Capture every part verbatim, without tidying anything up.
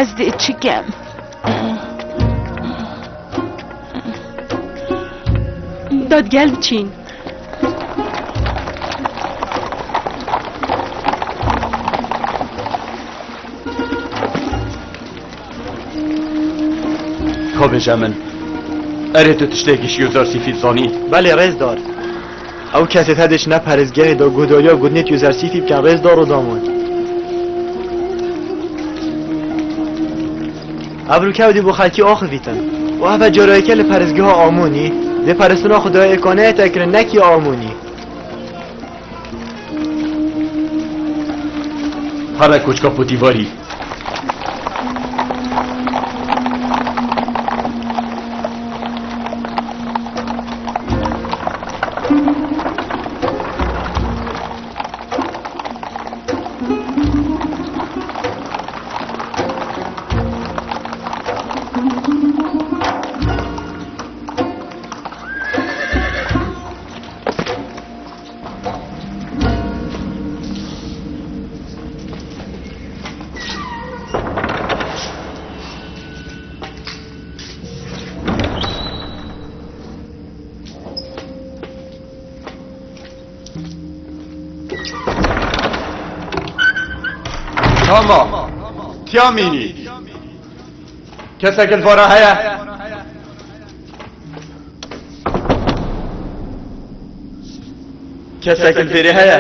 Ez dê çi kem? Dad gel biçîn. Ka bêje min, erê tu tiştekî ji Yozersîfî dizanî? Belê, rêzdar. Ew kesê te dê çine perêzgehê de guhdariya gotinê Yozersîfî bikin, rêzdar û damon. Ev rûkew dê bo xelkî axivîtin. Û ev e carayeke li perêzgeha Amonî, dê peristina xwedayê Êkaneyê te kirin, nekî Amonî. Here koçka Potîvarî. Tamam. Tiya mînî. Kesek li vara heye? Kesek li vêrê heye?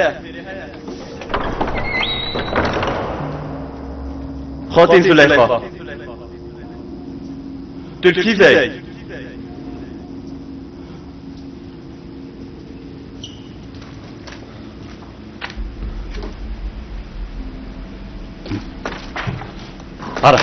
Xatîn Zuleyxa. Tu li kî vey? Here.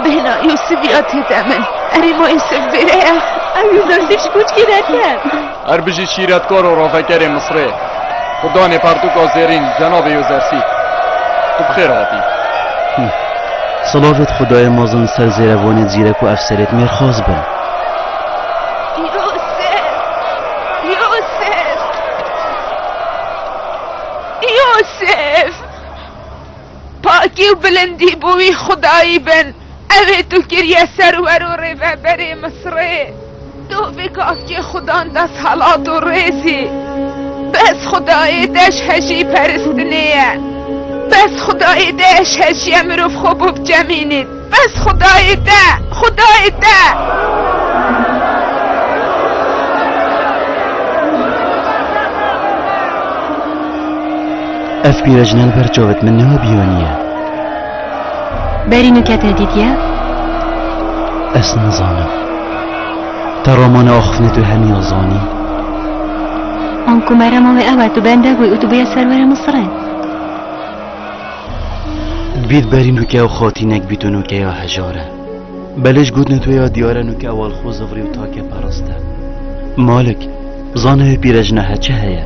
Bêhna Yûsif ya tête min. Erê ma Yûsif vêrê ye. Ew Yûsif ji koçkî derket. Her bijî şîretkar û ravekerê Misrê. Xudanê pertûka zêrîn, cenabê Yozersîf. Tu bi xêr hatî. Hı. Silavêt Xwedayê mezin ser zêrevanê zîrek û efserêt mêrxas bin. Yûsif! Yûsif! Yûsif! Pakî û bilindî bo wî Xwedayî bin. Ew ê tu kiriye serwer û rêveberê Misrê. Tu vê gavkê Xudan desthilat û rêzî. Bes Xwedayê te ji hejî peristinê ye. Bes Xwedayê te ji hejiyê mirov xwe bo bicemînît. Bes Xwedayê te, Xwedayê te. Ev pîrejne li ber çavêt min niha biyaniye. Berî nûke te dîtiye? Ez nizanim. Te ramana axiftinê tu hemiya zanî? Anku merema wê ew e, tu bende bûyî û tu bûye serwerê Misirê. Dibît berî nûke ew xatînek bît û nûkeya hejar e. Belê ji gotinê tu ya diyar e nûke ew li xwe zivirî û take perast e. Malik, zana wê pîrejna he çi heye?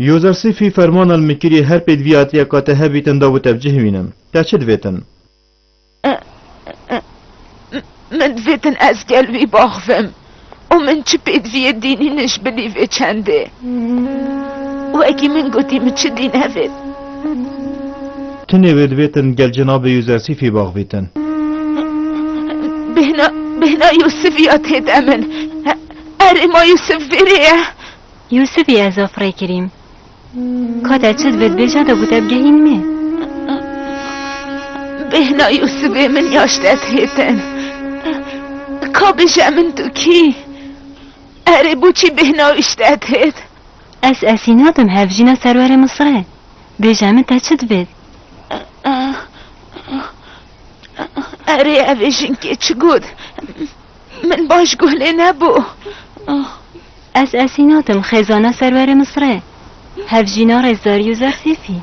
Yozersîfî fermana li min kiriye her pêdviyatiyeka te hebîtin da bo te bi cih bînim. Te çi divêtin? Min divêtin ez gel wî baxivim û min çi pêdiviyê dînî nij bilî vê çendê. Wekî min gotî, min çi dîn hevêt. Tinê wê divêtin gel cenabê Yozersîfî baxivîtin. Bêhna, bêhna Yûsif ya tête min. Erê ma Yûsif vêrê ye. Yûsifî ez afirê kirîm. Ka te çi divêt bêje de bo te bigehînimê. Bêhna Yûsifê min ya ji te dihêtin. Bêje min tu kî? Erê, bo çi bêhna wî ji te têt? Ez Esînat im, hevjîna serwerê Misirê. Bêje min te çi divêt? Erê, ev ê jinkê çi got? Min baş guh lê nebû. Ez Esînat im, xêzana serwerê Misirê. Hevjîna rêzdarî û zersîfî.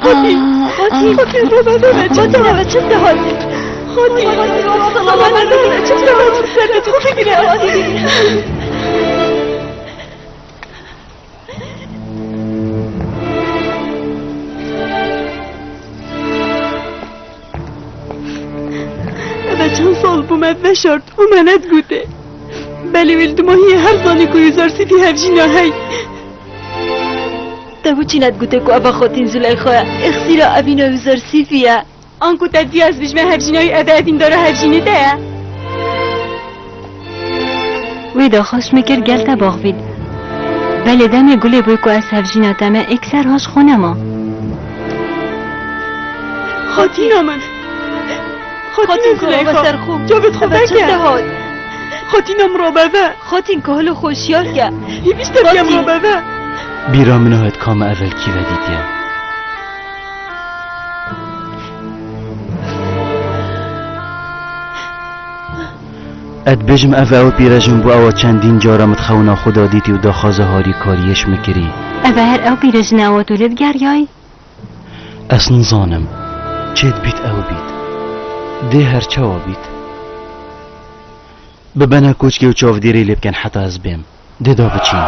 Xwedî, xwedî, xwedî, rû bede me, çi te hat? Xwedî, xwedî, rû bede me, çi te hat? Ser te xwe bigire, xwedî. Eve çend sal bû me veşart û me nedigotê. Belê wê li dimahiyê her zanî ku Yuzarsîfî hevjîna hey. Te wî çi nedigotê ku eva xwetîn Zuleyxa ye? Ixsîra evîna Yuzarsîfî ye. Anku te dî ez bijme hevjîna wî, eve evîndara hevjînê te ye. Wê daxwaz ji min kir gel te baxivît. Belê demê gulê bûy ku ez hevjîna te me êkser ha ji xwe nema. Xatîna min. Xatîna Xatîn ku Zuleyxa. Rave ser xwe. Çavê xwe veke. Eve çi te hat? Xatîna min rabeve. Xatîn ku hilo xwe şiyar ke. Hîvîş te biyem rabeve. Bîra min hat ka me evel kî ve dîtiye. Ez dibêjim ev ew pîrejin bû ewa çendîn cara min di xewna xwe de dîtî û daxwaza harîkariyê ji min kirî. Ev her ew pîrejin ewa tu lê digeriyayî? Ez nizanim. Çêdibît ew bît. Dê her çawa bît. Bibene koçkê û çavdêrê lê bikin heta ez bêm. Dê da biçîn.